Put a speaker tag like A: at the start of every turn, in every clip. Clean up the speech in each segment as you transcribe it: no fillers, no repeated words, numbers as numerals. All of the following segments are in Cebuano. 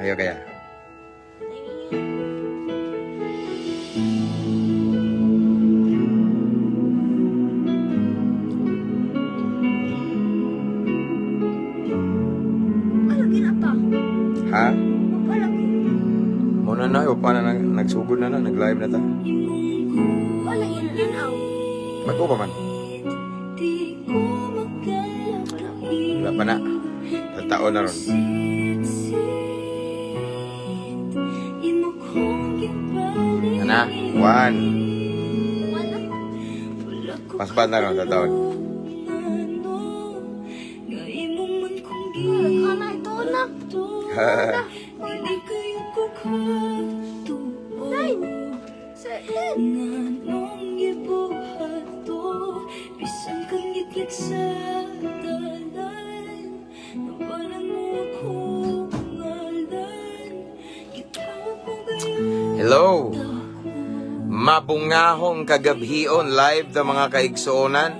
A: Ayaw kaya.
B: Palagi na ta.
A: Ha?
B: Palagi.
A: Muna na, o pa na, nagsugod na na, nag-live na ta.
B: Palagi na na.
A: Bago pa man. Wala pa na. Tataon na ron. Ana, one.
B: Wala.
A: Paspat na ron, tataon.
B: Kana ito na. Nine. Seven.
C: Nganong gibuhat to? Bisan kang ngitlik sa talan, nabalan mo akong ngalan. Gitawag mo gayon
A: Hello!
C: ako.
A: Mabungahong kagabhion live ta, mga kaigsuonan.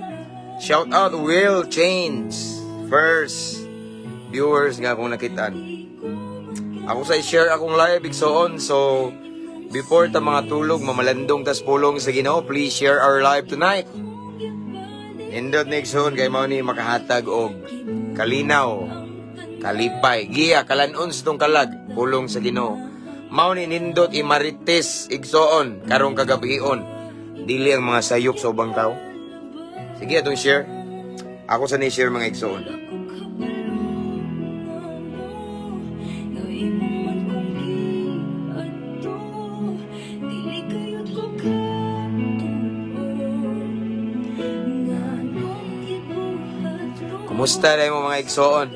A: Shout out Will Chains. First viewers nga akong nakitaan. Ako sa i-share akong live, igsoon. So before ta mga tulog, mamalandong tas pulong sa Ginoo, please share our live tonight. Nindot ni igsoon kay mao ni makahatag og kalinaw, kalipay, giya, kalanon sa tong kalag, pulong sa Ginoo. Mao ni nindot imarites, igsoon, karong kagabion. Dili ang mga sayop sa ubang tao. Sige, atong share. Ako sa ni share, mga igsoon.
C: Ako kabalo nga mo, nga imo man kong giadto. Dili kayod ko katuo. Nganong gibuhat to?
A: Kumusta na mo, mga igsoon?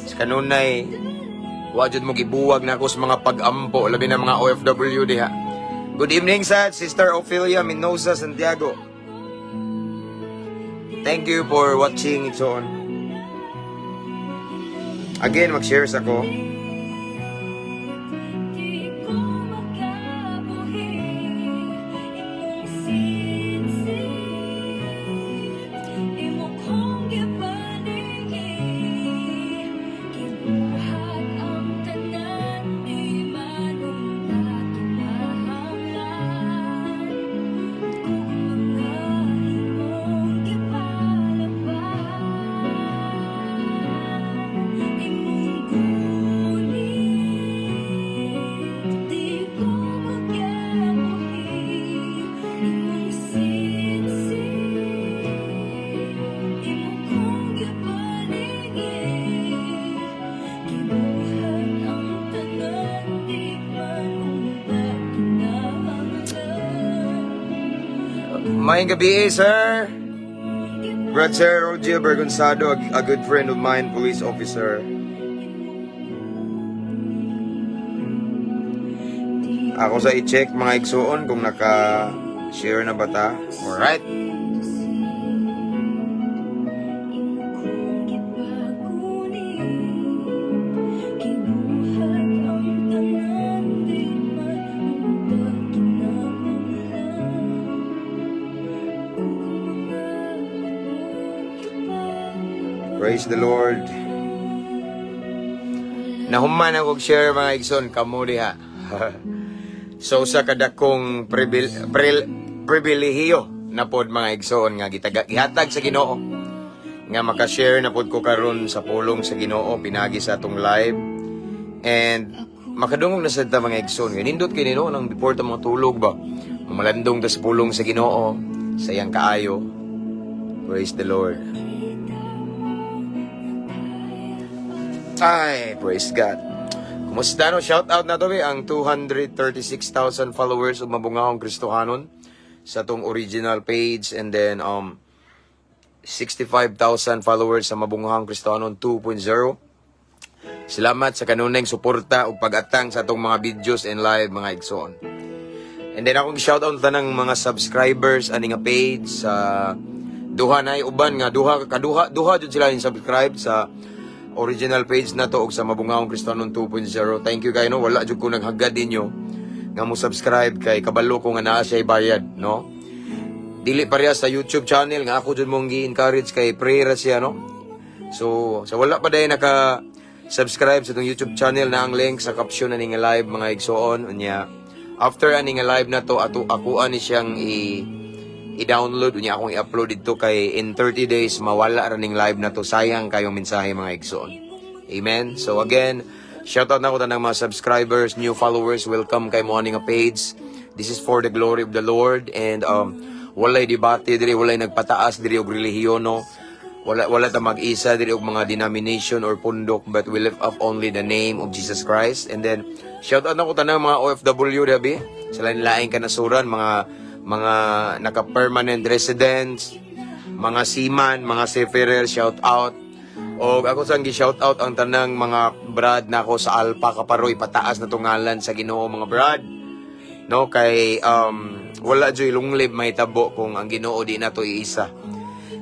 A: Sa kanunay, wa jud mo gibuwag na ako sa mga pag-ampo, labi na mga OFW diha. Good evening sa Sister Ophelia Minosa Santiago. Thank you for watching, igsoon. Again, mag-share sa ko.
C: Di ko makabuhi imong sinsik, imo kong gipaningi. Gibuhat ang tanan, di man unta kinahanglan. Kung mga imong gipalaban, imong gunit. Di ko makabuhi imong sinsik, imo kong gipaningi. Gibuhat ang tanan, di man unta kinahanglan.
A: Maayong gabi, sir. Brad Sir Roger Bergonzado, a good friend of mine, police officer. Ako sa i-check, mga igsuon, kung naka-share na ba ta. Alright.
C: Imo kong gipagunit. Gibuhat ang tanan, di man unta kinahanglan. Kung mga imong gipalaban.
A: Praise the Lord. Nahuman ako share, mga igsoon, kamo diha. So sa kadakong pribilehiyo na pod, mga igsoon, nga gihatag sa Ginoo nga makashare na pod ko karon sa pulong sa Ginoo pinagi sa atong live and makadungog na sad ta, mga igsoon. Kay nindot kay nino nang before ta mga tulog ba, mamalandong ta sa pulong sa Ginoo, sayang kaayo. Praise the Lord. Ay, praise God. Kumusta no? Shout out na to be ang 236,000 followers of Mabungahong Kristohanon sa tong original page and then 65,000 followers sa Mabungahong Kristohanon 2.0. Salamat sa kanunayng suporta ug pag-atang sa atong mga videos and live, mga igsoon. And then akong shout out tanang mga subscribers ani nga page sa duha na uban nga duha kaduha duha jud sila yung subscribe sa original page na to og sa Mabungahong Kristohanon 2.0. Thank you kayo, no. Wala jud ko naghagad ninyo nga mo subscribe kay kabalo ko nga naa siya bayad, no. Dili pareha sa YouTube channel nga ako jud mong gi-encourage kay free ra siya, no. So sa wala pa day naka Subscribe sa atong YouTube channel na ang link sa caption na nga live, mga igsoon. Unya after ani nga live na to, ato ako ani siyang i i-download, unya akong i-upload dito kay in 30 days mawala ra ning live na to. Sayang kayong mensahe, mga igsoon. Amen. So again, shout out na ko tanang mga subscribers, new followers, welcome kay mo ani nga page. This is for the glory of the Lord and walay debate diri, walay nagpataas diri og relihiyon, no? Wala ta mag-isa diri og mga denomination or pundok, but we lift up only the name of Jesus Christ. And then shout out na ko tanang mga OFW dabi sa lain-laing kanasuran, mga naka-permanent residents, mga seaman, mga seafarer, shout out. Og ako sang gi-shout out ang tanang mga brad nako sa Alpha Kaparoy, pataas na tungalan sa Ginoo, mga brad. No, kay wala joy lunglib mahitabo kung ang Ginoo di nato iisa.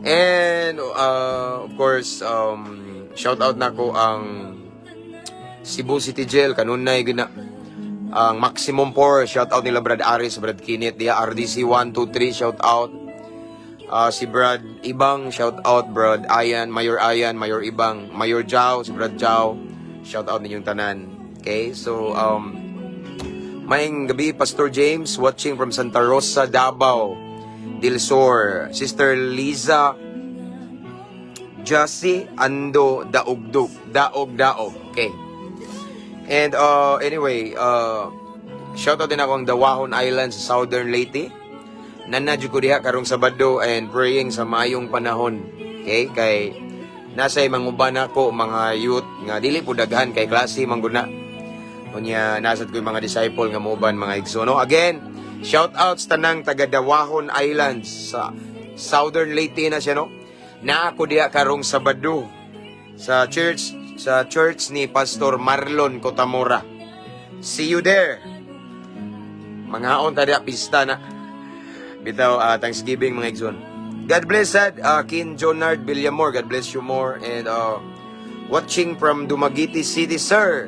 A: And of course, shout out nako ang Cebu City Jail kanunay gina ang Maximum 4, shout out nila Brad Aris, Brad Kinit diya, RDC 1 2 3, shout out. Si Brad Ibang, shout out Brad Ayan, Mayor Ayan, Mayor Ibang, Mayor Jao, si Brad Jao, shout out ninyong tanan. Okay? So maayong gabi, Pastor James, watching from Santa Rosa, Davao del Sur. Sister Liza Jassy Ando Daugdug, Daog Daog. Okay. And anyway, shout out din ako ang Dawahon Island sa Southern Leyte. Nana jud ko diha karong Sabado and praying sa maayong panahon. Okay, kay nasa manguban ako mga youth nga dili po daghan kay klase man gud na. Unya nasad ko yung mga disciple nga mooban, mga igsoon. No? Again, shout out sa tanang taga Dawahon Islands sa Southern Leyte na siya, no. Na ako diha karong Sabado sa church ni Pastor Marlon Cotamora. See you there. Mangaon ta diha, pista na. Bitaw, Thanksgiving, mga igsoon. God bless sad Kin Jonard Villamor. God bless you more and watching from Dumaguete City, sir.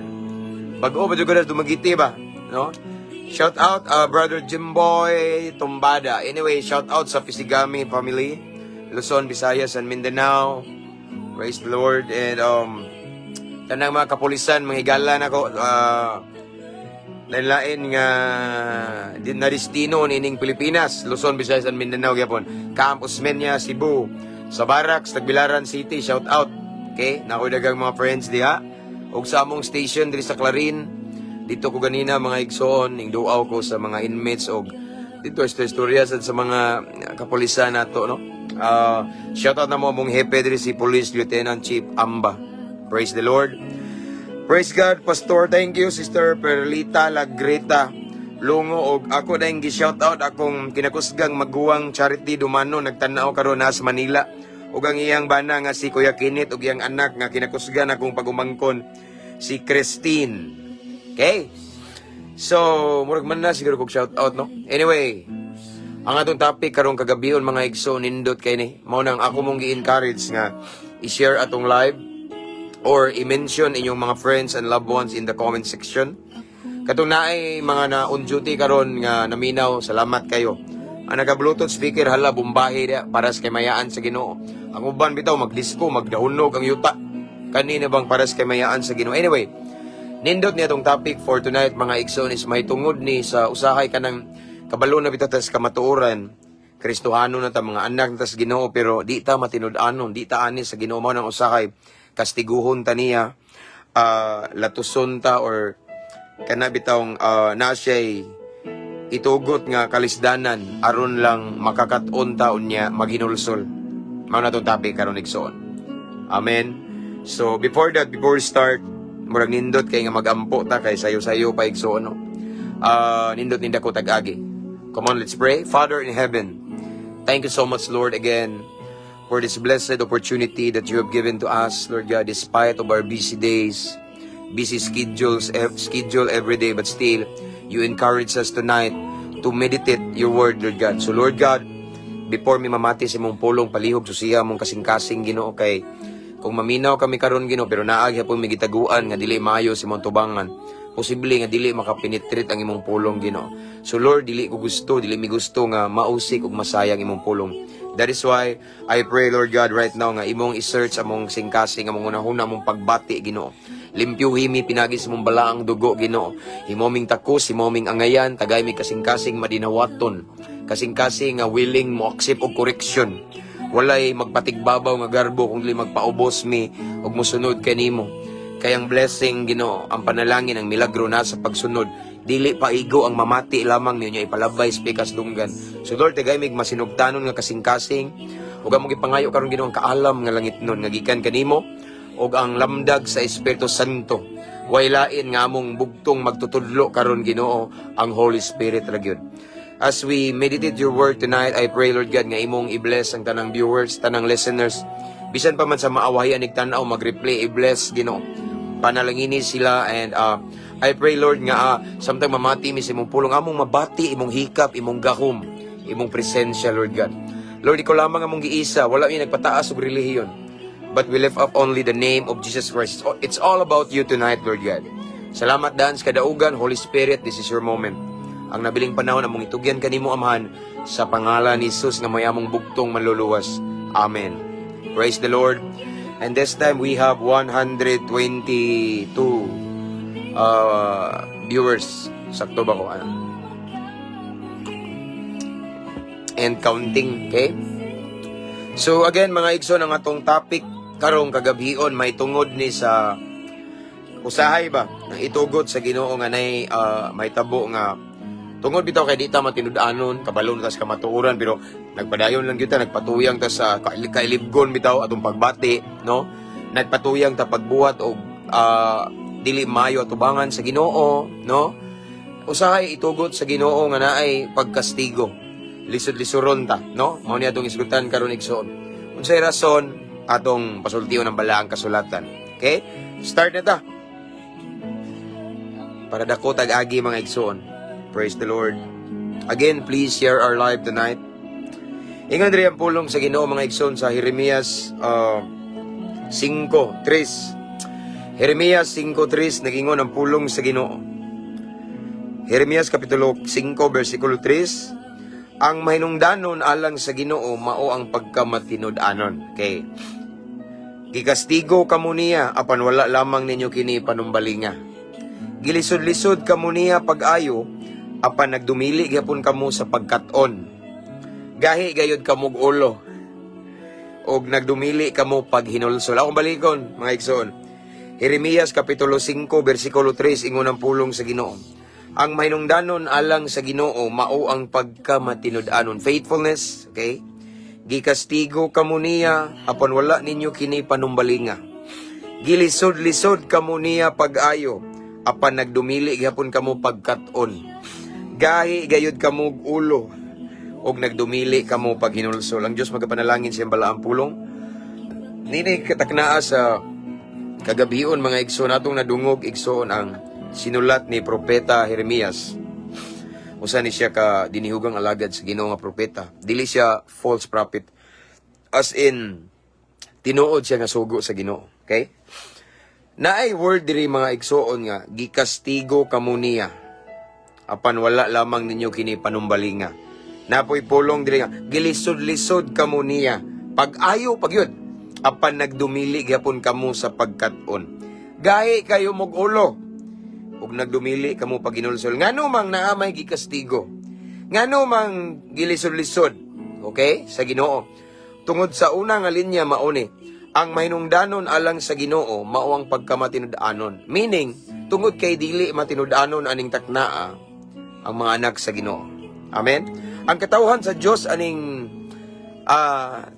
A: Bag-o ba jud ko na Dumaguete ba? No? Shout out Brother Jimboy Tumbada. Anyway, shout out sa Fisigami family, Luzon, Visayas and Mindanao. Praise the Lord and tanang mga kapulisan, mga higala nako, lain-lain nga din na destino nining Pilipinas, Luzon, Visayas and Mindanao gyapon. Camp Osmeña, Cebu, sa Barracks, Tagbilaran City, shout out. Okay, nakoy daghang mga friends diha. Ug sa among station diri sa Clarin, dito ko ganina, mga igsoon, ning duaw ko sa mga inmates og dito istorya sad sa mga kapulisan nato, no. Shout out na mo among hepe diri, si Police Lieutenant Chief Amba. Praise the Lord. Praise God, Pastor. Thank you, Sister Perlita Lagreta Lungo. Og ako na yung gi-shout out akong kinakusgang maguwang, Charity Dumano, nagtanaw karon na sa Manila. Ug ang iyang bana nga si Kuya Kinit ug iyang anak nga kinakusgan akong pagumangkon, si Christine. Okay? So, murag man na siguro kog shout out, no? Anyway, ang atong topic karong kagabion, mga igsoon, nindot kay ni. Mao nang ako mong gi-encourage nga i-share atong live or i-mention inyong mga friends and loved ones in the comment section. Katong naay mga na on duty karon nga naminaw, salamat kayo. Ang naka-Bluetooth speaker, hala, bombahe dia para sa kaymayaan sa Ginoo. Ang uban bitaw magdisco, magdahunog ang yuta. Kanina bang para sa kaymayaan sa Ginoo. Anyway, nindot niya tong topic for tonight, mga igsoon, is may tungod ni sa usahay kanang kabalo na bitaw tas kamatuoran. Kristohano na ta, mga anak na tas Ginoo, pero di ta matinud-anon, di ta ani sa Ginoo. Mao nang usahay kastiguhon ta niya, latuson ta or kana bitawng na siya'y itugot nga kalisdanan aron lang makakat-on ta unya maghinulsol. Mao na tong topic karon, igsoon. Amen. So before that, before we start, murag nindot kay nga magampo ta kay sayo-sayo pa, igsoon, no. Nindot ninda ko tag-agi. Come on, let's pray. Father in heaven, thank you so much, Lord, again for this blessed opportunity that you have given to us, Lord God, despite of our busy days, busy schedules, schedule every day, but still, you encourage us tonight to meditate your word, Lord God. So, Lord God, before mi mamati sa imong pulong, palihog susiha mong kasing-kasing, Ginoo, kay kung maminaw kami karon, Ginoo, pero naa gyapon mi gitaguan nga dili maayo sa imong tubangan, posible nga dili makapenetrate ang imong pulong, Ginoo. So Lord, dili ko gusto, dili mi gusto nga mausik ug masayang imong pulong. That is why I pray, Lord God, right now nga imong i-search among singkasing, among unahuna, among pagbati, Ginoo. Limpyuhi mi pinagi sa imong balaang dugo, Ginoo. Himo ming takos, himo ming angayan, tagay mi kasing-kasing madinawaton. Kasing-kasing nga willing mo accept og correction. Walay magpatigbabaw nga garbo kung dili magpaubos mi og mosunod kanimo. Kay ang blessing, Ginoo, ang panalangin, ang milagro na sa pagsunod. Dili paigo ang mamati lamang ninyo ipalabay sa pikas dunggan. So Lord, tagay mig masinugtanon nga kasing-kasing ug among gipangayo karon, Ginoo, ang kaalam nga langitnon nga gikan kanimo ug ang lamdag sa Espiritu Santo. Way lain nga among bugtong magtutudlo karon, Ginoo, ang Holy Spirit ra gyud. As we meditate your word tonight, I pray, Lord God, nga imong i-bless ang tanang viewers, tanang listeners. Bisan pa man sa maawahi anig tan-aw, mag-replay, i-bless, Ginoo. Panalangini sila and I pray, Lord, nga samtang mamati mi sa imong pulong, among mabati imong hikap, imong gahom, imong presensya, Lord God. Lord, ikaw lamang among giisa, wala mi nagpataas og relihiyon. But we lift up only the name of Jesus Christ. It's all about you tonight, Lord God. Salamat daan sa kadaugan, Holy Spirit, this is your moment. Ang nabiling panahon among itugyan kanimo, Amahan, sa pangalan ni Jesus nga may among bugtong manluluwas. Amen. Praise the Lord. And this time we have 122 viewers. Sakto ba ko? Ano? And counting, okay? So again, mga igsoon, ang atong topic karong kagabhion may tungod ni sa usahay ba nang itugot sa Ginoo nga nay may tabo nga tungod bitaw kay di ta matinud-anon, kabalo na ta sa kamatuoran, pero nagpadayon lang gyud ta, nagpatuyang ta sa kailibgon bitaw atong pagbati, no? Nagpatuyang ta pagbuhat og dili maayo atubangan sa Ginoo, no? Usahay itugot sa Ginoo nga naay pagkastigo, lisod-lisuron ta, no? Mao ni atong isgutan karon, igsoon, unsay rason. Atong pasultion ang balaang kasulatan. Okay, start na ta para dako tag-agi, mga igsoon. Praise the Lord. Again, please share our live tonight. Ingon diri ang pulong sa Ginoo, mga igsoon, sa Jeremias 5:3. Jeremias 5:3, nagingon ang pulong sa Ginoo. Jeremias kapitulo 5 versikulo 3: Ang mahinungdanon alang sa Ginoo mao ang pagkamatinud-anon. Okay. Gikastigo kamo niya apan wala lamang ninyo kini panumbalinga. Gilisod-lisod kamo niya pag-ayo apan nagdumili gyapon kamo sa pagkat-on. Gahi gayud kamog ulo og nagdumili kamo pag hinulsol. Akong balikon, mga igsoon. Jeremias kapitulo 5 versikulo 3, ingon ang pulong sa Ginoo: Ang mahinungdanon alang sa Ginoo mao ang pagkamatinud-anon, faithfulness, okay? Gikastigo kamo niya apan wala ninyo kini panumbalinga. Gilisod-lisod kamo niya pag-ayo apan nagdumili gyapon kamo pagkat-on. Gahi gayud kamo og ulo og nagdumili kamo pag hinulsol. Ang Dios magapanalangin sa iyang balaang pulong. Nini kataknaa sa kagabion, mga igsoon, atong nadungog, igsoon, ang sinulat ni Propeta Jeremias. Usa ni siya ka dinihugang alagad sa Ginoo nga propeta. Dili siya false prophet. As in, tinuod siya nga sugo sa Ginoo. Okay? Naay word diri, mga igsoon, nga gikastigo kamo niya apan wala lamang ninyo kini panumbalinga. Napoy pulong diri nga gilisod-lisod kamo niya pag-ayo pagyud apan nagdumili gyapon kamo sa pagkat-on. Gahi kayo mog ulo ug nagdumili kamo pag hinulsol. Ngano mang naa may gikastigo? Ngano mang gilisod-lisod? Okay? Sa Ginoo. Tungod sa una nga linya mao ni ang mahinungdanon alang sa Ginoo mao ang pagkamatinud-anon. Meaning, tungod kay dili matinud-anon aning taknaa ang mga anak sa Ginoo. Amen. Ang katawhan sa Dios aning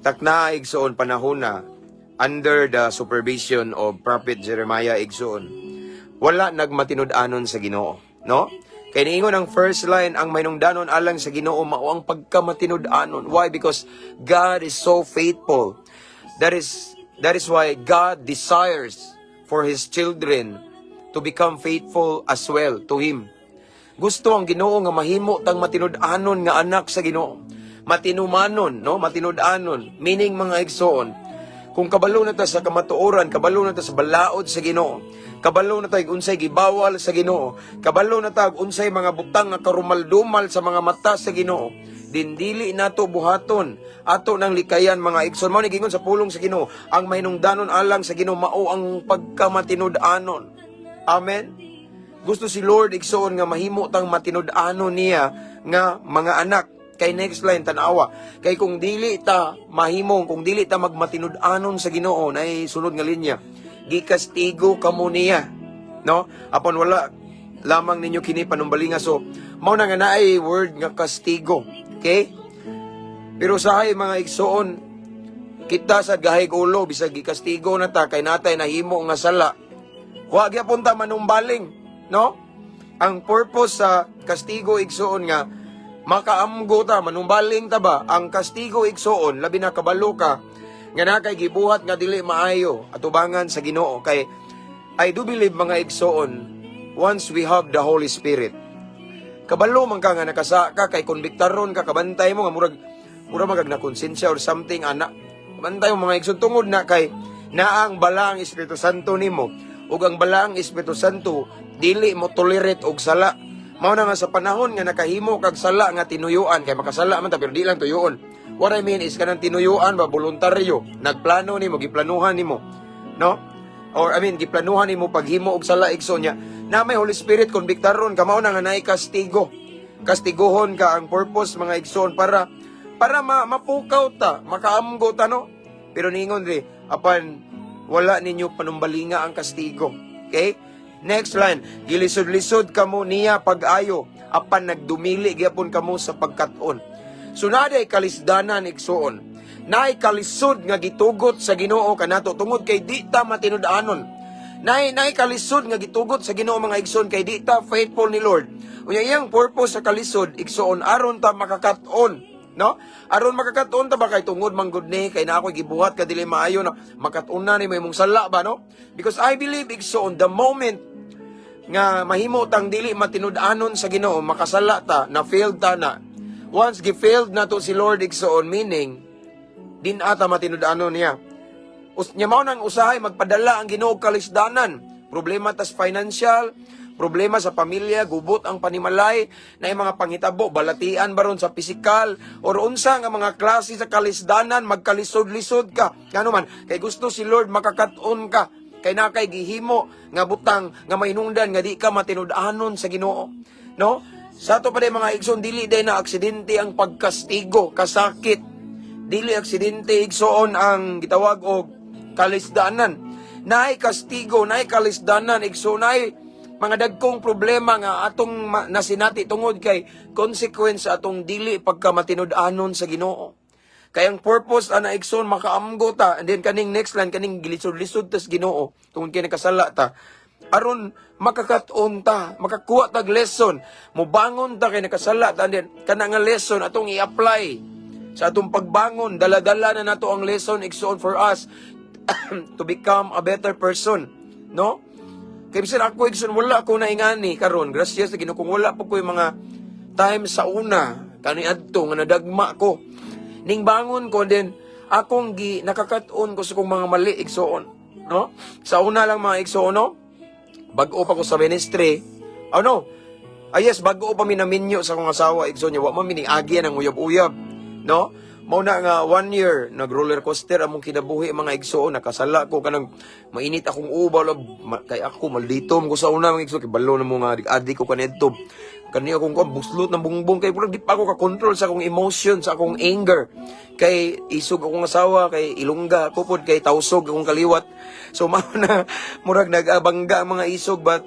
A: taknaa, igsoon, panahon na under the supervision of Prophet Jeremiah, igsoon, wala nagmatinud-anon sa Ginoo, no? Kay niingon ang first line, ang mahinungdanon alang sa Ginoo mao ang pagkamatinud-anon. Why? Because God is so faithful. That is why God desires for his children to become faithful as well to him. Gusto ang Ginoo nga mahimo tang matinud-anon nga anak sa Ginoo. Matinumanon, no? Matinud-anon. Meaning, mga igsoon, kung kabalo na ta sa kamatuoran, kabalo na ta sa balaod sa Ginoo, kabalo na ta unsay gibawal sa Ginoo, kabalo na ta unsay mga butang nga karumal-dumal sa mga mata sa Ginoo. Din dili nato buhaton ato nang likayan, mga igsoon. Mao ni gingon sa pulong sa Ginoo, ang mahinungdanon alang sa Ginoo mao ang pagkamatinud-anon. Amen. Gusto si Lord, igsoon, nga mahimo tang matinud-anon niya nga mga anak. Kay next line, tanawa. Kay kung dili ta mahimong, kung dili ta magmatinud-anon sa Ginoo, nay sunod nga linya. Gikastigo kamo niya. No? Apan wala lamang ninyo kini panumbalinga. So, mao na nga naay word nga kastigo. Okay? Pero sahay, mga igsoon, kita sa gahig ulo, bisag gikastigo na ta, kay natay nahimo nga sala. Wa gyapon ta manumbaling, no? Ang purpose sa kastigo, igsoon, nga makaamgo ta, manumbaling ta ba? Ang kastigo, igsoon, labi na kabalo ka nga na kay gibuhat nga dili maayo atubangan sa Ginoo, kay I do believe, mga igsoon, once we have the Holy Spirit, kabalo man ka nga nakasa ka, kay konbiktaron ka, kabantay mo nga murag magag na konsensya or something ana. Kabantay mo, mga igsoon, tungod na kay naang balaang Espiritu Santo nimo, ug ang balaang Espiritu Santo dili mo tolerate og sala. Mao na nga sa panahon nga nakahimo kag sala nga tinuyuan, kay makasala man ta pero di lang tuyuon. What I mean is kanang tinuyuan ba, voluntaryo, nagplano nimo, giplanuhan nimo, no? Or I mean, giplanuhan nimo paghimo og sala, igsoon niya. Na may Holy Spirit, konbiktaron ka, mao na nga naay kastigo. Kastiguhon ka, ang purpose, mga igsoon, para mapukaw ta, makaamgo ta, no? Pero ningon diri, apan wala ninyo panumbalinga ang kastigo. Okay? Next line, gilisod-lisod kamo niya pag-ayo, apan nagdumili gyapon kamo sa pagkat-on. So naday kalisdanan, igsuon. Naay kalisod nga gitugot sa Ginoo kanato tungod kay di ta matinud-anon. Naay kalisod nga gitugot sa Ginoo, mga igsoon, kay di ta faithful ni Lord. Unya iyang purpose sa kalisod, igsoon, aron ta makakat-on, no? Aron makakat-on ta ba, kay tungod man gud ni kay na ako gibuhat ka dili maayo na makat-on na ni imong sala ba, no? Because I believe, igsoon, the moment nga mahimo tang dili matinud-anon sa Ginoo, makasala ta, na failed ta na. Once gi-failed na to si Lord, igsoon, meaning din ata matinud-anon niya. Nya mao nang usahay magpadala ang Ginoo og kalisdanan. Problema tas financial, problema sa pamilya, gubot ang panimalay, na mga panghitabo, balatian baron sa pisikal, or unsa nga mga klase sa kalisdanan, magkalisod-lisod ka. Ngano man, kay gusto si Lord makakat-on ka. Kay na kay gihimo nga butang nga mahinungdan nga di ka matinud-anon sa Ginoo. No? Sa ato pa day, mga igsoon, dili day na aksidente ang pagkastigo, kasakit. Dili aksidente, igsoon, ang gitawag og kalisdanan. Naay kastigo, naay kalisdanan, igsoon, naay mga dagkong problema nga atong nasinati tungod kay consequence sa atong dili pagka matinud-anon sa Ginoo. Kay ang purpose ana, igsoon, makaamgo ta, and then kaning next line, kaning gilisod-lisod tas Ginoo tungod kay nakasala ta, aron makakat-on ta, makakuha tag lesson, mobangon ta kay nakasala ta, and then kana nga lesson atong i-apply sa atong pagbangon. Dala-dala na nato ang lesson, igsoon, for us to become a better person, no? Kay bisan ako, igsoon, wala ako naingani karon, gracias sa Ginoo, kung wala po ko yung mga times sa una kani adto nga nadagma ko, ning bangon ko, then akong gi nakakat-on ko sa kong mga mali, igsoon, no? Sa una lang, mga igsoon, no, bag-o pa ko sa ministry, ano, ah yes, bag-o pa mi naminyo sa akong asawa, igsoon niya, wa man mi agi ng uyab-uyab, no? Mao na nga one year nag roller coaster among kinabuhi, mga igsoon. Nakasala ko, kanang mainit akong uba lab, kay ako malditom ko sa una, mga igsoon, kay balo na mo nga adik ko kanidto. Kani akong kuan buslot ng bungbong kay murag di pa ako ka-control sa akong emotion, sa akong anger. Kay isog akong asawa, kay ilongga ko pod, kay tawsog akong kaliwat. So mao na murag nagabangga ang mga isog, but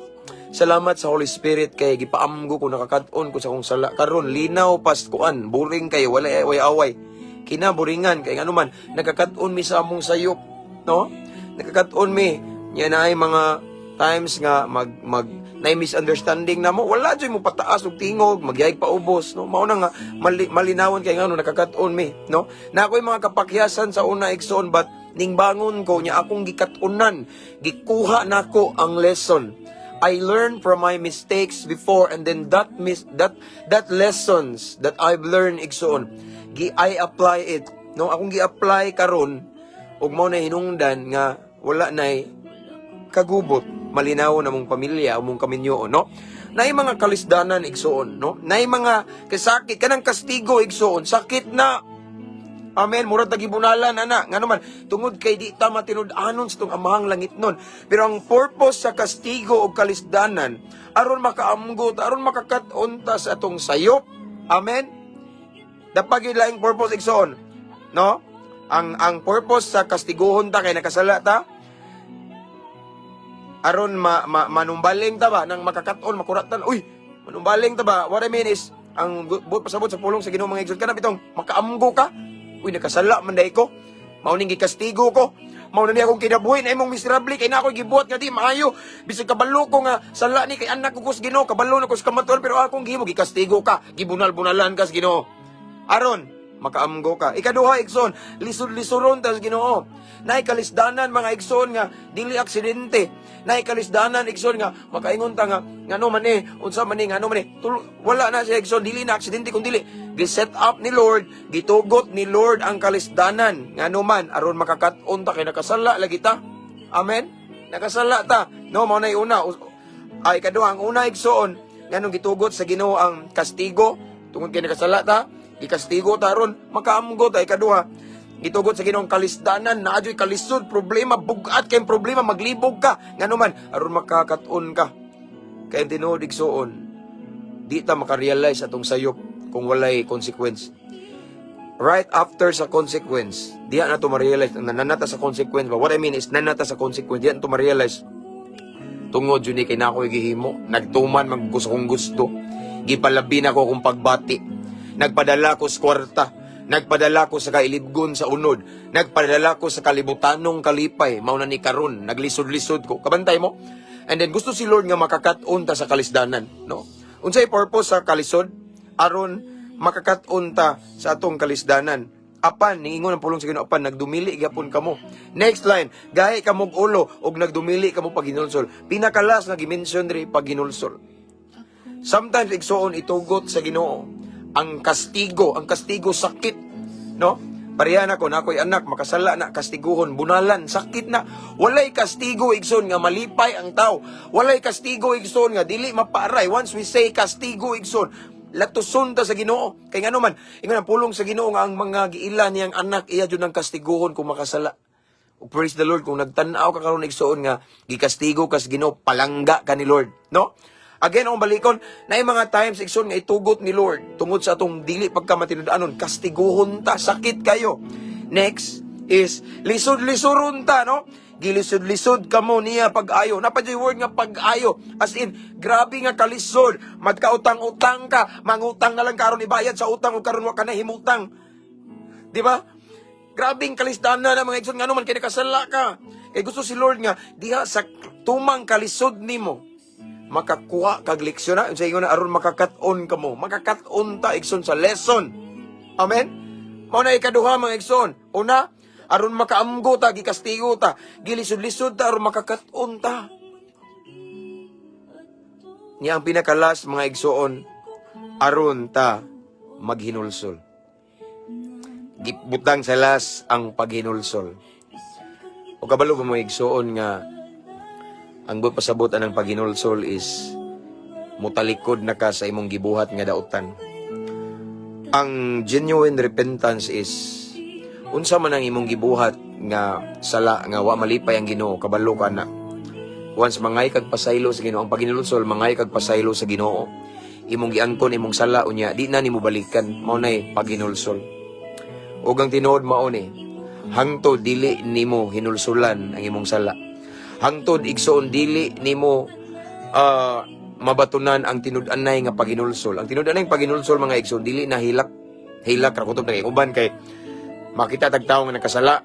A: salamat sa Holy Spirit kay gipaamgo ko, nakakat-on ko sa akong sala. Karon linaw pas kuan, boring kay wala way away. Kinaboringan kay ngano man nakakat-on mi sa among sayop, no? Nakakat-on mi. Nya naay mga times nga mag mag na misunderstanding na mo, wala jud mo pataas og tingog, magyayag pa ubos, no? Mao na nga malinawon kay ngano nakakat-on mi, no? Na ako'y mga kapakyasan sa una, igsoon, but ning bangon ko nya akong gikat-unan, gikuha nako ang lesson. I learned from my mistakes before, and then that mis that that lessons that I've learned, igsoon, gi I apply it, no? Akong gi-apply karon ug mao na hinungdan nga wala nay kagubot. Malinaw na mong pamilya, mong kaminyo, no? Naay mga kalisdanan, igsuon, no? Naay mga kasakit, kanang kastigo, igsuon, sakit na. Amen. Murag tagibunalan ana. Ngano man, tungod kay di ta matinud-anon sa tong amahang langit nun. Pero ang purpose sa kastigo o kalisdanan, aron makaamgot, aron makakat-on ta sa atong sayop. Amen. Dapat gyud laing purpose, igsoon. No? Ang purpose sa kastiguhon ta kay nakasala ta, aron ma manumbaling ta ba nang makakat-on, makuratan. Uy, manumbaling ta ba? What I mean is, ang buot pasabot sa pulong sa Ginoo, mga igsoon, kana bitong makaamgo ka. Uy, nakasala man diay ko. Mao ning gikastigo ko. Mao na ni akong kinabuhi na imong miserable kay na ako gibuhat nga di maayo. Bisag kabalo ko nga sala ni kay anak ko kus Ginoo, kabalo na ko sa kamatuoran, pero akong gihimo, gikastigo ka, gibunal-bunalan ka sa Ginoo. Aron makaamgo ka. Ikaduha, igsoon, lisod-lisuron ta sa Ginoo. Naay kalisdanan, mga igsoon, nga dili aksidente. Naay kalisdanan, igsoon, nga makaingon ta nga ngano man eh, unsa man eh, ngano man eh. Wala na siya, igsoon, dili na aksidente kung dili gi-set up ni Lord, gitugot ni Lord ang kalisdanan. Ngano man, aron makakat-on ta kay nakasala lagi ta. Amen. Nakasala ta. No, mao na una. Ay, ikaduha, ang una, igsoon, nganong gitugot sa Ginoo ang kastigo tungod kay nakasala ta, gikastigo ta aron makaamgo ta. Ikaduha, gitugot sa Ginoo ang kalisdanan, naa juy kalisod, problema, bugat kay problema, maglibog ka. Ngano man, aron makakat-on ka. Kay ang tinuod, igsoon, di ta makarealize atong sayop kung walay consequence. Right after sa consequence, diha na to ma-realize, na nanata sa consequence ba? What I mean is, nanata sa consequence, diha na to ma-realize, tungod yun ni kay na ako'y gihimo, nagtuman man ko sa kong gusto, gipalabi na ko akong pagbati, nagpadala ko sa kwarta, nagpadala ko sa kailibgon sa unod, nagpadala ko sa kalibutanong kalipay, mao na ni karon, naglisod-lisod ko. Kabantay mo? And then gusto si Lord nga makakat-on ta sa kalisdanan, no? Unsay purpose sa kalisod? Aron makakat-on ta sa atong kalisdanan. Apan, ningingon ang pulong sa Ginoo, apan nagdumili gyapon kamo. Next line, gahi kamog ulo og nagdumili kamo paghinulsol. Pinaka-last nga gi-mention diri, paghinulsol. Sometimes, igsuon, itugot sa Ginoo ang kastigo, ang kastigo sakit, no? Pareha na ko na ako'y anak, makasala na, kastiguhon, bunalan, sakit na. Walay kastigo, igsoon, nga malipay ang tao. Walay kastigo, igsoon, nga dili mapaaray. Once we say kastigo, igsoon, latuson ta sa Ginoo. Kay ngano man, ingon ang pulong sa Ginoo nga ang mga giila niyang anak, iya jud ang kastiguhon kung makasala. Ug praise the Lord kung nagtan-aw ka karon, igsoon, nga gikastigo kas Ginoo, palangga ka ni Lord, no? Again, ang balikon, na mga times, igsoon, nga itugot ni Lord tungod sa atong dili pagkamatinud-anon, kastiguhon ta, sakit kayo. Next is lisod-lisuron ta, no? Gilisod-lisod kamo niya pag-ayo. Naa pa juy word nga pag-ayo. As in, grabe nga kalisod. Magkautang-utang ka, mangutang na lang karon ibayad sa utang ug karon wa ka na himutang. Di ba? Grabing kalisdanan na, mga igsoon, ngano man, kay nakasala ka. Kay gusto si Lord nga diha sa tumang kalisod nimo makakuha kag leksyon na sa ingon na aron makakat-on kamo. Makakat-on ta, igsoon, sa lesson. Amen. Mao na ikaduha, mga igsoon. Una, aron makaamgo ta, gikastigo ta, gilisod-lisod ta aron makakat-on ta. Niya ang pinaka-last, mga igsoon, aron ta maghinulsol. Gibutang sa last ang paghinulsol. O kabalo ba, mga igsoon, nga ang buot pasabot anang paghinulsol is mutalikod na ka sa imong gibuhat nga dautan. Ang genuine repentance is unsa man ang imong gibuhat nga sala nga wa malipay ang Ginoo, kabalo ka na. Once mangay kag pasaylo sa Ginoo, ang paghinulsol, mangay kag pasaylo sa Ginoo. Imong giangkon imong sala, unya di na nimo balikan, mao nay paghinulsol. Ug ang tinuod mao ni, hangtod dili nimo hinulsulan ang imong sala, hangtod, igsoon, dili nimo mabatunan ang tinud-anay nga paghinulsol. Ang tinud-anay nga paghinulsol, mga igsoon, dili na hilak hilak ra kutob na uban kay makita tag tawo nga nakasala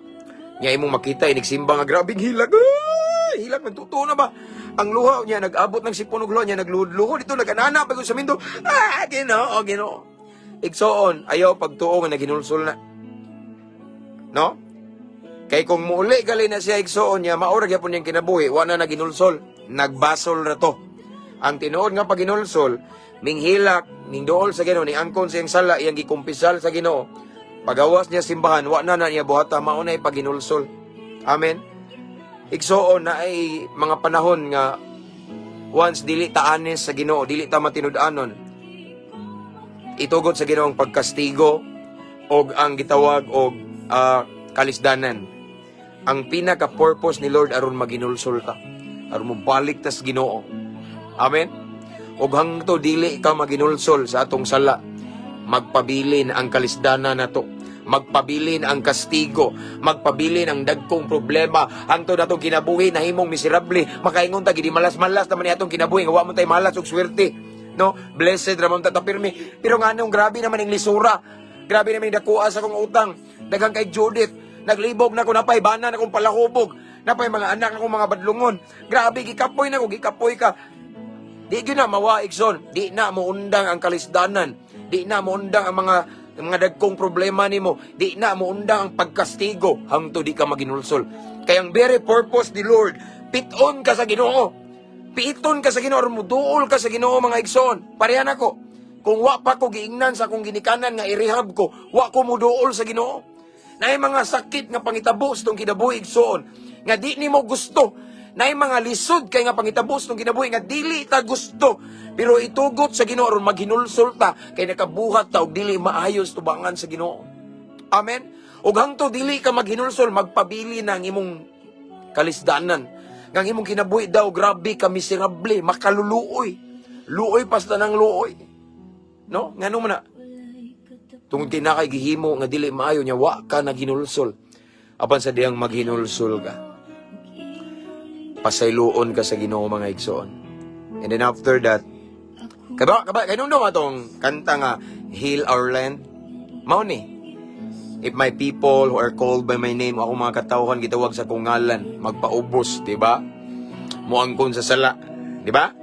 A: nya imong makita inigsimba nga grabing hilak. Ah, hilak, nagtutuo na ba ang luha niya, nag-abot ng sipon og luha niya, nagluhod-luhod ito, nag-anana pag sa mindo, ah, Ginoo, Ginoo. Igsoon, ayaw pagtuo nga naghinulsol na, no? Kay kung muuli gali na siya, igsoon niya, maura gyapon niyang kinabuhi, wa na naginulsol, nagbasol ra to. Ang tinuod nga paghinulsol, minghilak, ningduol sa Ginoo, ning angkon siyang sala, iyang gikumpisal sa Ginoo. Pagawas niya simbahan, wa na na niya buhata, mao na paghinulsol. Amen. Igsoon, naay mga panahon nga once dili ta honest sa Ginoo, dili ta matinud-anon, itugot sa Ginoo ang pagkastigo og ang gitawag og kalisdanan. Ang pinaka-purpose ni Lord aron maginulsol ta, aron mo balik tas Ginoo. Amen. Og hangto dili ka maginulsol sa atong sala, magpabilin ang kalisdanan nato, magpabilin ang kastigo, magpabilin ang dagkong problema hangtod atong kinabuhi nahimong miserable. Makaingon ta, gidi malas-malas naman ni atong kinabuhi nga wa man tay malas ug swerte, no? Blessed ra man ta ta pirmi, pero nganong grabe naman ang lisura, grabe naman yung dakuha sa akong utang, daghang kay Judith, naglibog na ko, napay bana na akong palahubog, napay mga anak na akong mga badlungon, grabe, gikapoy na ko, gikapoy ka. Di gyud na mawa, igsoon. Di na moundang ang kalisdanan. Di na moundang ang mga dagkong problema nimo. Di na moundang ang pagkastigo hangtod di ka maginulsol. Kaya ang very purpose ni Lord, piton ka sa Ginoo. Piton ka sa Ginoo, or muduol ka sa Ginoo, mga igsoon. Parehan ako. Kung wa pa ko giingnan sa akong ginikanan nga i-rehab ko, wa ko muduol sa Ginoo. Naay mga sakit nga pangitabo sa tong kinabuhi, igsoon, nga di nimo gusto. Naay mga lisod kay nga pangitabo sa tong kinabuhi nga dili ta gusto. Pero itugot sa Ginoo aron maghinulsol ta kay nakabuhat ta og dili maayos tubangan sa Ginoo. Amen. Ug hangtod dili ka maghinulsol, magpabili na ang imong kalisdanan. Nga ang imong kinabuhi daw grabe ka miserable, makaluluoy. Luoy pa sa tanang luoy. No? Ngano man na? Tungod kay naa kay gihimo nga dili maayo nya wa ka naghinulsol. Apan sa dihang maghinulsol ka, pasayloon ka sa Ginoo, mga igsoon. And then after that, kaba, kahinumdom atong kanta nga "Heal Our Land"? Mao ni. "If my people who are called by my name," ako mga katawhan gitawag sa akong ngalan, magpaubos, di ba? Muangkon sa sala, di ba?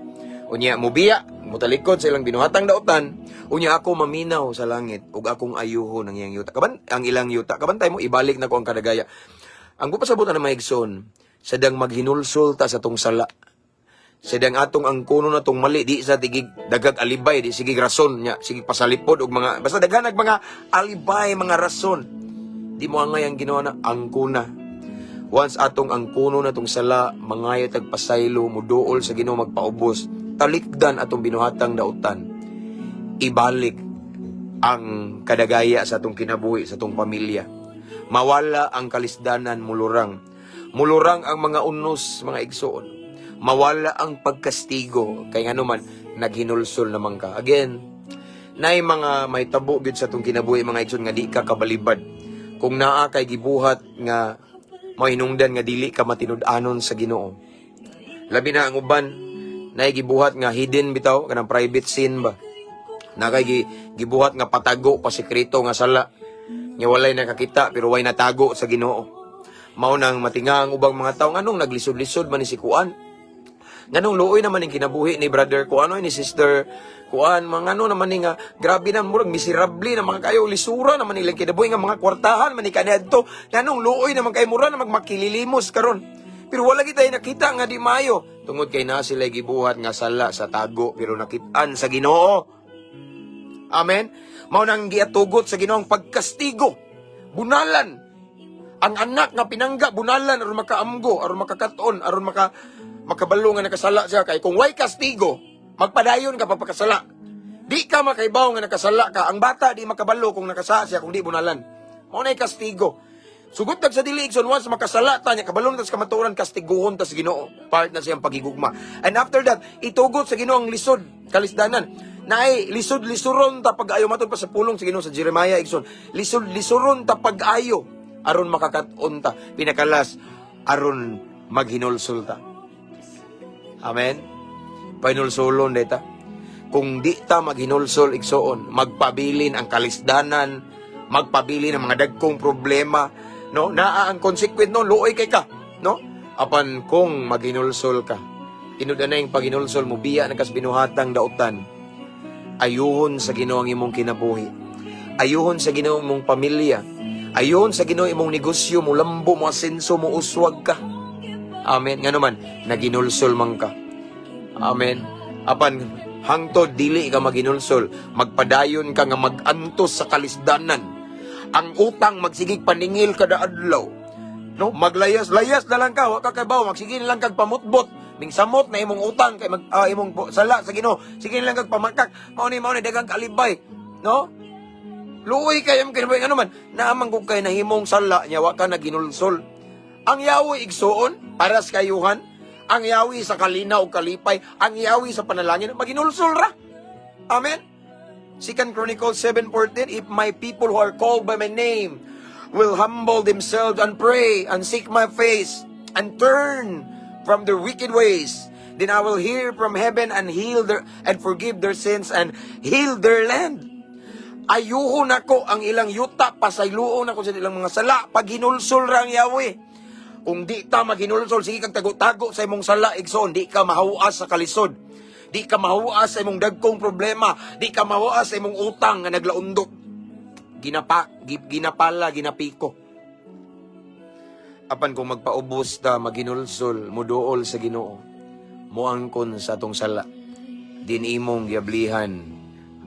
A: Unya mubiya, mutalikod sa ilang binuhatang dautan, unya ako maminaw sa langit ug akong ayuhon ang iyang yuta. Kaban ang ilang yuta. Kabantay mo, ibalik na ko ang kadagaya. Ang pasabutan ng mga igsoon, sa dihang maghinulsol ta sa tong sala. Sa dihang atong angkonon na tong mali, di sa tigig dagag alibay, di sige rason nya, sige pasalipod og mga basta daghan nag mga alibay, mga rason. Di mo angay ang Ginoo na angkona. Once atong angkono na tong sala, mangayo tag pasaylo, muduol sa Ginoo, magpaubos, talikdan atong binuhatang dautan. Ibalik ang kadagaya sa atong kinabuhi, sa atong pamilya. Mawala ang kalisdanan, mulurang. Mulurang ang mga unos, mga igsoon. Mawala ang pagkastigo. Kay nga naman, naghinulsol naman ka. Again, naay mga mahitabo gyud sa atong kinabuhi, mga igsoon, nga di ka kabalibad. Kung naa kay gibuhat nga mahinungdan nga dili ka matinud-anon sa Ginoo. Labi na ang uban, naay gibuhat nga hidden bitaw, kanang private sin ba. Naa kay gibuhat nga patago, pasikreto nga sala. Nga walay nakakita pero way natago sa Ginoo. Mao nang matinga ang ubang mga tao, nganong naglisod-lisod man ni si Kuan? Nganong luoy naman ang kinabuhi ni brother Kuan, ni sister Kuan, mga ano naman ni nga grabe na, murag miserable na mga kayo, lisura naman ilang kinabuhi nga mga kwartahan man ni kaniadto. Nganong luoy naman kay mura na magmakililimos karon? Pero wala kita nakita nga di maayo tungod kay na sila gibuhat nga sala sa tago pero nakitaan sa Ginoo. Amen. Mao nang giatugot sa Ginoo ang pagkastigo. Bunalan. Ang anak nga pinangga, bunalan aron makaamgo, aron makakaton, aron makabalo nga nakasala siya, kay kung way kastigo, magpadayon ka pagpakasala. Di ka makaibaw nga nakasala ka. Ang bata di makabalo kung nakasala siya kung di bunalan. Mao nay kastigo. Sugot tag sa dili, igsoon, once makasala ta niya, kabalon tas kamatuoran, kastiguhon tas Ginoo. Part na siyang pagigugma. And after that, itugot sa Ginoo ang lisod, kalisdanan. Naay lisod lisuron ta pag-ayo, matod pa sa pulong sa Ginoo sa Jeremiah, igsoon. Lisod lisuron ta pag-ayo aron makakat-on ta. Pinakalas aron maghinulsol ta. Amen. Pahinulsulon dita. Kung di ta maghinulsol, igsoon, magpabilin ang kalisdanan, magpabilin ang mga dagkong problema, no? Naa ang consequent no, luoy kay ka, no? Apan kung maghinulsol ka, tinud na yung paghinulsol mo, biya na kas binuhatang dautan, ayuhon sa Ginoo ang imong kinabuhi. Ayuhon sa Ginoo ang imong pamilya. Ayuhon sa Ginoo imong negosyo, mo lambo, mo asenso, mo uswag ka. Amen. Nga naman, naginulsol man ka. Amen. Apan hangtod dili ka maginulsol, magpadayon ka nga magantos sa kalisdanan. Ang utang magsigig paningil kada adlaw. No, maglayas, layas na lang ka, wa ka kabaw, magsige na lang kag pamutbot. Mingsamot na imong utang kay mag imong sala sa Ginoo. Sige na lang kag pamakak. Mao ni daghang kalibay, no? Luoy kay am kinabuhi, ano man, naamang kung kay nahimong sala niya wa ka naginulsol. Ang yawi, igsuon, para sa kayuhan, ang yawi sa kalinaw ug kalipay, ang yawi sa panalangin, maginulsol ra. Amen. Second Chronicles 7:14, "If my people who are called by my name will humble themselves and pray and seek my face and turn from their wicked ways, then I will hear from heaven and heal their and forgive their sins and heal their land." Ayuhon nako ang ilang yuta, pasayloon nako sa ilang mga sala, paghinulsol ra ang Yahweh. Kung di ta maghinulsol, sige kag tago-tago sa imong sala, igsoon, di ka mahawas sa kalisod. Di ka mahawas sa imong dagkong problema, di ka mahawas sa imong utang nga naglaundok. Ginapala, ginapiko. Apan kung magpaubos ta, maginulsol, muduol sa Ginoo, moangkon sa atong sala, din imong giablihan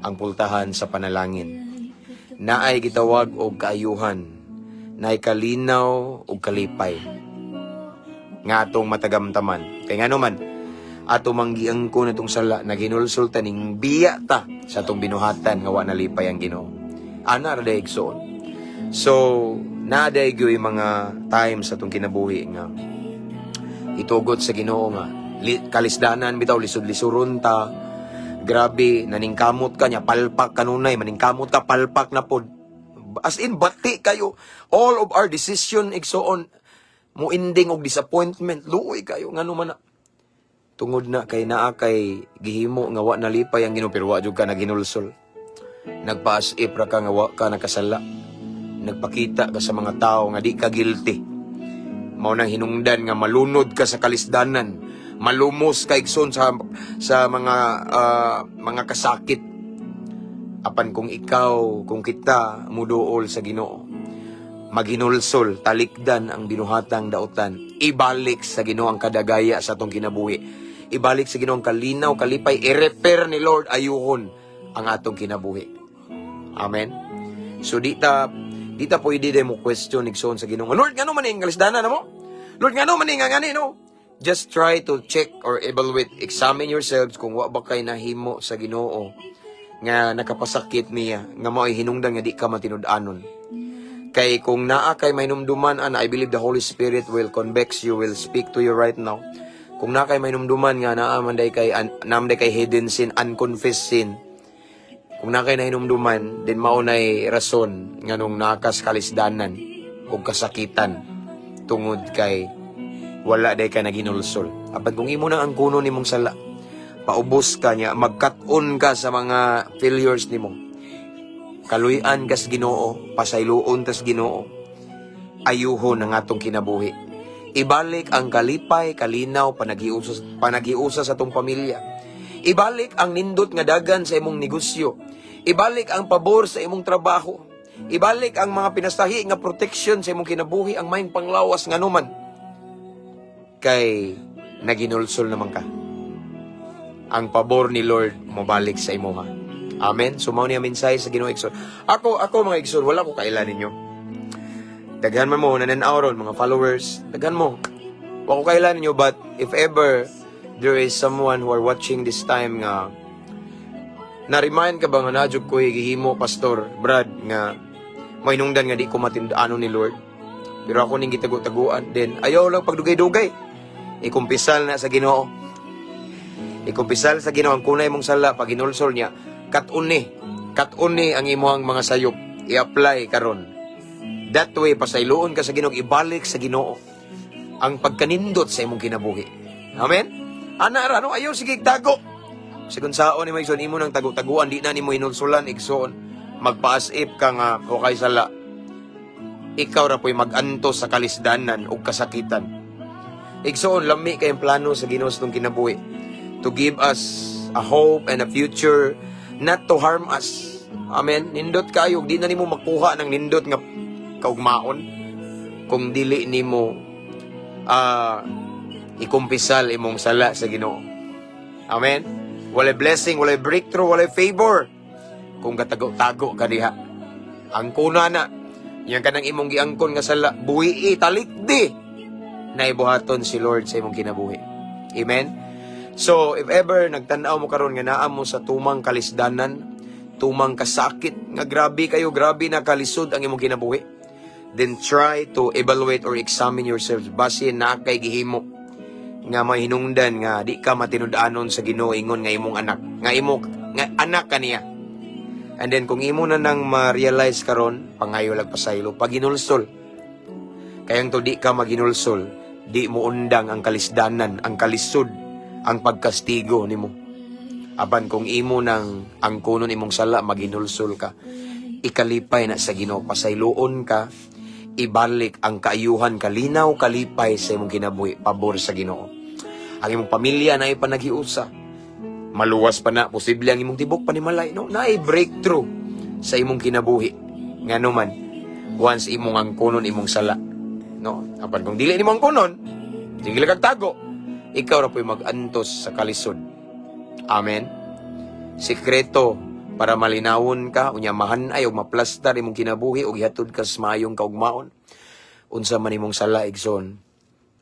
A: ang pultahan sa panalangin. Naay gitawag og kaayuhan, naay kalinaw og kalipay nga atong matagamtaman. Kay ngano man, ato mang giangkon atong sala, naghinulsol ta ning biya ta sa atong binuhatan nga wa nalipay ang Ginoo. Ana ra day, igsoon. So, naa day gyud mga times sa atong kinabuhi nga itugot sa Ginoo nga kalisdanan bitaw, lisod-lisuron ta. Grabe, naningkamot ka niya, palpak kanunay, maningkamot ka, palpak na pod. As in, bati kayo. All of our decision, igsoon, mo ending og disappointment. Luoy kayo, ngano man na. Tungod na kay naa kay gihimo nga wa nalipay ang Ginoo, pero wa jud ka naghinulsol. Nagpa-as if ra ka nga wa ka nakasala. Nagpakita ka sa mga tao nga di ka guilty. Mao nang hinungdan nga malunod ka sa kalisdanan, malumos ka, igsoon, sa mga kasakit. Apan kung ikaw, kung kita muduol sa Ginoo, maghinulsol, talikdan ang binuhatang dautan, ibalik sa Ginoo ang kadagaya sa atong kinabuhi. Ibalik sa Ginoo ang kalinaw, kalipay, i-repair ni Lord ayuhon ang atong kinabuhi. Amen. So di ta pwede day mo question, igsoon, sa Ginoo. "Lord, ngano man ning kalisdanan na mo? Lord, ngano man ning nga ngani, no?" Just try to check or evaluate, examine yourselves kung wa ba kay nahimo sa Ginoo nga nakapasakit niya, nga mao'y hinungdan nga di ka matinud-anon. Kay kung naa kay mahinumduman ana, I believe the Holy Spirit will convict you, will speak to you right now. Kung naa kay mahinumduman nga naa man day kay hidden sin, unconfessed sin, kung naa kay nahinumduman, then mao nay rason nganong naa kas kalisdanan o kasakitan tungod kay wala day ka naginulsol. Apan kung imo nang angkunon nimong sala, paubos ka niya, magkat-on ka sa mga failures nimo. Kaluy-an kas Ginoo, pasayloon tas Ginoo, ayuhon ang atong kinabuhi. Ibalik ang kalipay, kalinaw, panaghiusa, panaghiusa sa atong pamilya. Ibalik ang nindot nga dagan sa imong negosyo. Ibalik ang pabor sa imong trabaho. Ibalik ang mga pinasahi nga protection sa imong kinabuhi, ang maayong panglawas, nga numan. Kay naginulsol naman ka. Ang pabor ni Lord mobalik sa imuha. Amen. So mao niya mensahe sa Ginoo, igsoon. Ako, mga igsoon, wala ko kaila ninyo. Daghan man mo nananaw ron, mga followers, daghan mo. Wa ko kaila ninyo, but if ever there is someone who are watching this time nga na-remind ka ba nga naa jud ko'y gihimo, Pastor Brad, nga mainungdan nga di ko matindano ni Lord. Pero ako ning gitago-taguan, then ayaw lang pagdugay-dugay. Ikumpisal na sa Ginoo. Ikumpisal sa Ginoo ang kunay mong sala pag hinulsol niya. Kat-uni ang imuhang mga sayop. I-apply karon. That way pasayloon ka sa Ginoo, ibalik sa Ginoo ang pagkanindot sa imong kinabuhi. Amen. Ana ra, no, ayaw sige tago. Sigon saon ni mo, igsoon, imo nang tago-taguan, di na nimo hinulsulan, igsoon. Magpa-as if ka nga o kay sala. Ikaw ra po'y mag-antos sa kalisdanan ug kasakitan. Igsoon, lami kayong plano sa Ginoo sa atong kinabuhi. To give us a hope and a future, not to harm us. Amen. Nindot kayo, di na nimo makuha ng nindot nga kaugmaon kung dili nimo ikumpisal imong sala sa Ginoo. Amen. Walay blessing, walay breakthrough, walay favor kung katago-tago ka diha. Ang kuna na. Yang kanang imong giangkon nga sala, buhii, talikdi. Naibuhaton si Lord sa imong kinabuhi. Amen? So, if ever nagtan-aw mo karon nga naa mo sa tumang kalisdanan, tumang kasakit, nga grabe kayo, grabe na kalisod ang imong kinabuhi, then try to evaluate or examine yourself. Basin naa kay gihimo nga mahinungdan nga di ka matinud-anon sa Ginoo ingon nga imong anak, nga imo nga anak kaniya. And then kung imo na nang ma-realize karon, pangayo lag pasaylo, paginulsol. Kay hangtod di ka maginulsol, di mo undang ang kalisdanan, ang kalisod, ang pagkastigo nimo. Apan kung imo nang angkonon imong sala, maginulsol ka, ikalipay na sa Ginoo, pasayloon ka, ibalik ang kaayuhan, kalinaw, kalipay sa imong kinabuhi, pabor sa Ginoo. Ang imong pamilya na panaghiusa, maluwas pa na, posible ang imong tibok panimalay, no? Naay breakthrough sa imong kinabuhi. Ngano man, once imong angkonon imong sala, no? Apan kung dili nimo angkonon, sige lang kag tago, ikaw ra po'y mag-antos sa kalisod. Amen. Sikreto para malinawon ka, unya mahanay og maplastar imong kinabuhi ug ihatod ka sa maayong kaugmaon. Unsa man imong sala, igsoon,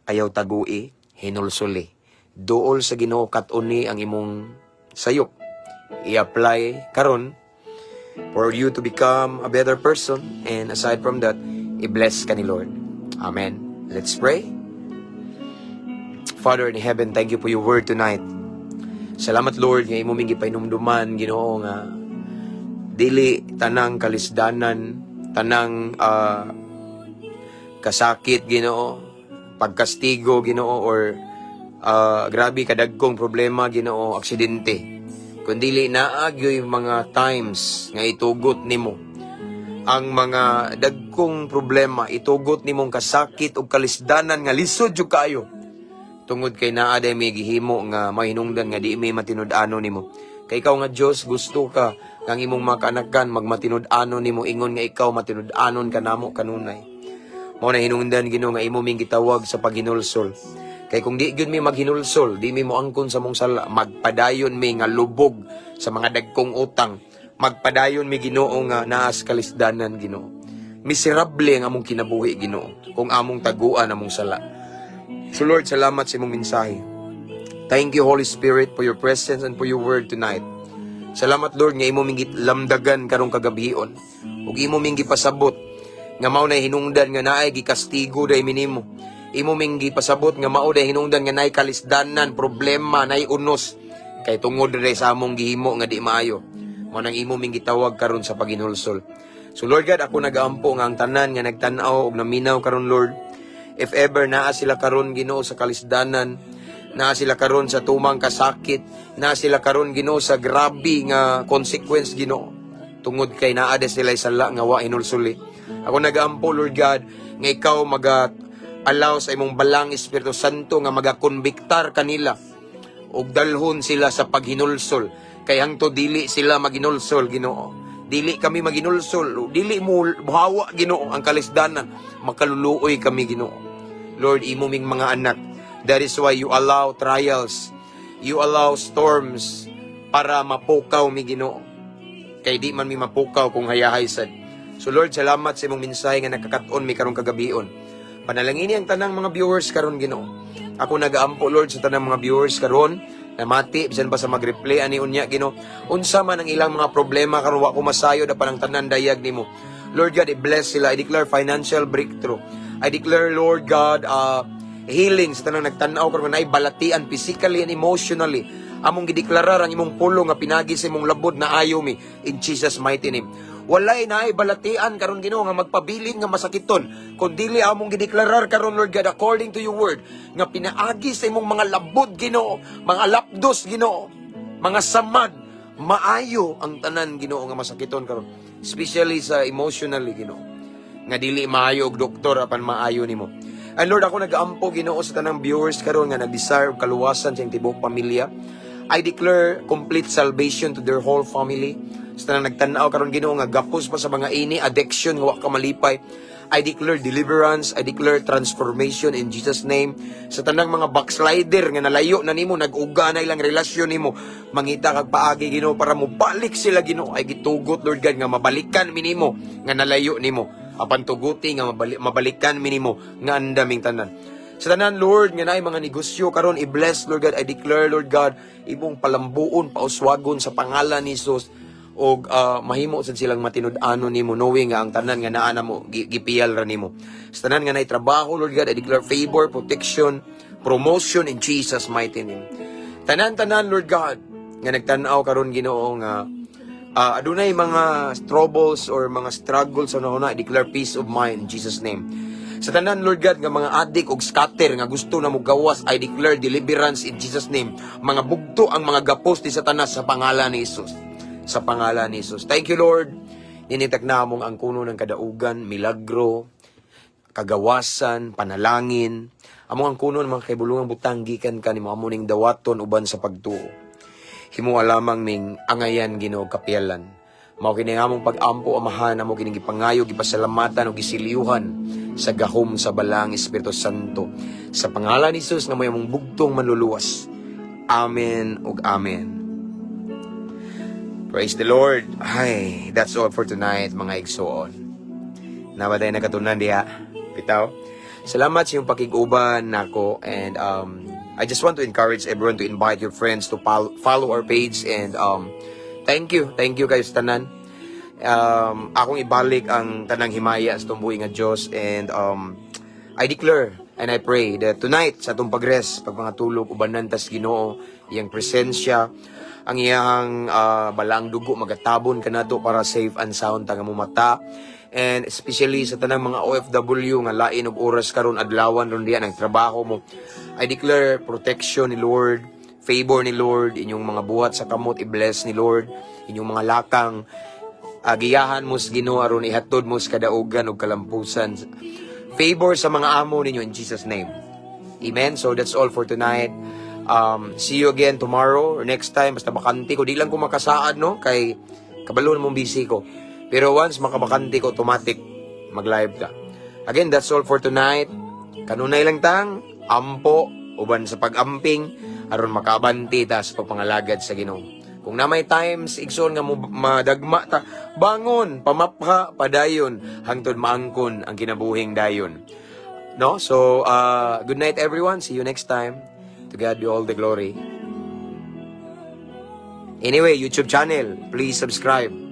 A: ayaw tagui, hinulsuli. Duol sa Ginoo, kat-oni ang imong sayop. I-apply karon for you to become a better person, and aside from that, i-bless ka ni Lord. Amen. Let's pray. Father in heaven, thank you for your word tonight. Salamat, Lord, nga imo ming gipahinumduman, Ginoo, nga dili tanang kalisdanan, tanang kasakit, Ginoo, pagkastigo, Ginoo, or grabe kadagkong problema, Ginoo, aksidente. Kundili naa gyoy mga times nga itugot nimo ang mga dagkong problema, itugot nimong kasakit ug kalisdanan nga lisod jud kaayo tungod kay naa day may gihimo nga mahinungdan nga di may matinud-ano nimo. Kay ikaw nga Dios, gusto ka nga ang imong mga kaanakan magmatinud-ano nimo ingon nga ikaw matinud-anon ka namo kanunay. Mao na hinungdan, Ginoo, nga imo ming gitawag sa paghinulsol. Kay kung di gyud mi maghinulsol, di mi moangkon sa mong sala, magpadayon mi nga lubog sa mga dagkong utang. Magpadayon mi, Ginoo, nga naa sa kalisdanan, Ginoo. Miserable ang among kinabuhi, Ginoo, kung among taguan among sala. So Lord, salamat sa imong mensahe. Thank you, Holy Spirit, for your presence and for your word tonight. Salamat, Lord, nga imo ming lamdagan karong kagabion. Ug imo ming gipasabot nga mao na hinungdan nga naay gikastigo day minimo. Imo ming gipasabot nga mao day hinungdan nga naay kalisdanan, problema, naay unos kay tungod diri sa among gihimo nga di maayo. Mao nang imo ming gitawag karon sa paghinulsol. So Lord God, ako nagaampo nga ang tanan nga nagtan-aw og naminaw karon, Lord, if ever naa sila karon, Ginoo, sa kalisdanan, naa sila karon sa tumang kasakit, naa sila karon, Ginoo, sa grabe nga consequence, Ginoo, tungod kay naa de sila sala nga wa hinulsuli. Ako nagaampo, Lord God, nga ikaw maga allow sa imong Balaang Espiritu Santo nga magakonbiktar kanila ug dalhon sila sa paghinulsol. Kay hangtod dili sila maginulsol, Ginoo, dili kami maginulsol, dili mo hawa, Ginoo, ang kalisdanan, makaluluoy kami, Ginoo. Lord, imo ming mga anak. That is why you allow trials, you allow storms para mapukaw mi, Ginoo, kay di man mi mapukaw kung hayahay sad. So Lord, salamat sa imong mensahe nga nakakaton mi karong kagabion. Panalangini ang tanang mga viewers karon, Ginoo. Ako nagaampo, Lord, sa tanang mga viewers karon namati bisan pa sa mag-replay ani unya, Ginoo. Unsa man ang ilang mga problema karon, wa ko masayod, apan ang tanan dayag nimo. Lord God, i-bless sila. I declare financial breakthrough. I declare, Lord God, healing sa tanang nagtan-aw karon nga naay balatian physically and emotionally. Among gideklarar ang imong pulong nga pinagi sa imong labod na ayo mi in Jesus' mighty name. Walay naay balatian karon, Ginoo, nga magpabilin nga masakiton. Kun dili among gideklarar karon, Lord God, according to your word nga pinaagi sa imong mga labod, Ginoo, mga lapdos, Ginoo, mga samad, maayo ang tanan, Ginoo, nga masakiton karon. Especially sa emotionally, Ginoo, nga dili maayo og doktor apan maayo nimo. And Lord, ako nagaampo, Ginoo, sa tanang viewers karon nga nag-desire og kaluwasan sa iyang tibuok pamilya. I declare complete salvation to their whole family. Sa tanang nagtan-aw karon, Ginoo, nga gapos pa sa mga ini addiction nga wa ka malipay, I declare deliverance, I declare transformation in Jesus' name. Sa tanang mga backslider nga nalayo na nimo, nag-uga na ilang relasyon nimo, mangita kag paagi, Ginoo, para mobalik sila, Ginoo. Ay gitugot, Lord God, nga mabalikan mi nimo nga nalayo nimo. Apan tuguti nga mabalikan minimo nga andaming tanan. Sa tanan, Lord, nga naay mga negosyo karon, i-bless, Lord God. I declare, Lord God, imong palambuon, pauswagon sa pangalan ni Jesus og mahimo sad silang matinud-anon nimo, knowing nga ang tanan nga naa namo gipiyal ra nimo. Sa tanan nga naay trabaho, Lord God, I declare favor, protection, promotion in Jesus' mighty name. Tanan-tanan, Lord God, nga nagtan-aw karon, Ginoo, nga adunay mga troubles or mga struggles sa una, I declare peace of mind in Jesus' name. Sa tanan, Lord God, nga mga addict og scatter nga gusto na mogawas, I declare deliverance in Jesus' name. Mga bugto ang mga gapos ni Satanas sa pangalan ni Jesus. Sa pangalan ni Jesus. Thank you, Lord. Ninitak na among ang kuno ng kadaugan, milagro, kagawasan, panalangin. Among ang kuno ng mga kaibulungang butang gikan kanimo, amo ning dawaton uban sa pagtuo. Himoa lamang ning angayan, Ginoo, kapiyalan. Mao kini ang among pag-ampo, Amahan, amo kining gipangayo, gipasalamatan ug gisiliuhan sa gahom sa Balaang Espiritu Santo. Sa pangalan ni Jesus nga may among bugtong manluluwas. Amen ug amen. Praise the Lord. Ay, that's all for tonight, mga igsoon. Naa ba tay nakatunan diha? Bitaw. Salamat sa iyong pakig-uban nako and I just want to encourage everyone to invite your friends to follow our page and thank you. Thank you kayo sa tanan. Akong ibalik ang tanang himaya sa tumbuhi nga Dios and I declare and I pray that tonight sa atong pag-rest, pag mga tulog, ubanan tas Ginoo, iyang presensya, ang iyang balaang dugo magatabon kanato para safe and sound ta nga mata. And especially sa tanang mga OFW nga lain og oras karon, adlawan ron diya ng trabaho mo. I declare protection ni Lord, favor ni Lord, inyong mga buhat sa kamot i-bless ni Lord, inyong mga lakang agiyahan mo sa Ginoo aron ihatod mo sa kadaugan ug kalampusan. Favor sa mga amo ninyo in Jesus' name. Amen. So that's all for tonight. See you again tomorrow or next time basta bakante ko. Di lang ko makasaad, no, kay kabalo mong busy ko. Pero once makabakante ko, automatic mag-live ka. Again, that's all for tonight. Kanunay lang tang ampo uban sa pag-amping aron makaabante ta sa pagpangalagad sa Ginoo. Kung na may times, igsoon, nga mo madagma ta, bangon, pamapha, padayon, hangtod maangkon ang kinabuhing dayon. No? So, good night, everyone. See you next time. To God be all the glory. Anyway, YouTube channel, please subscribe.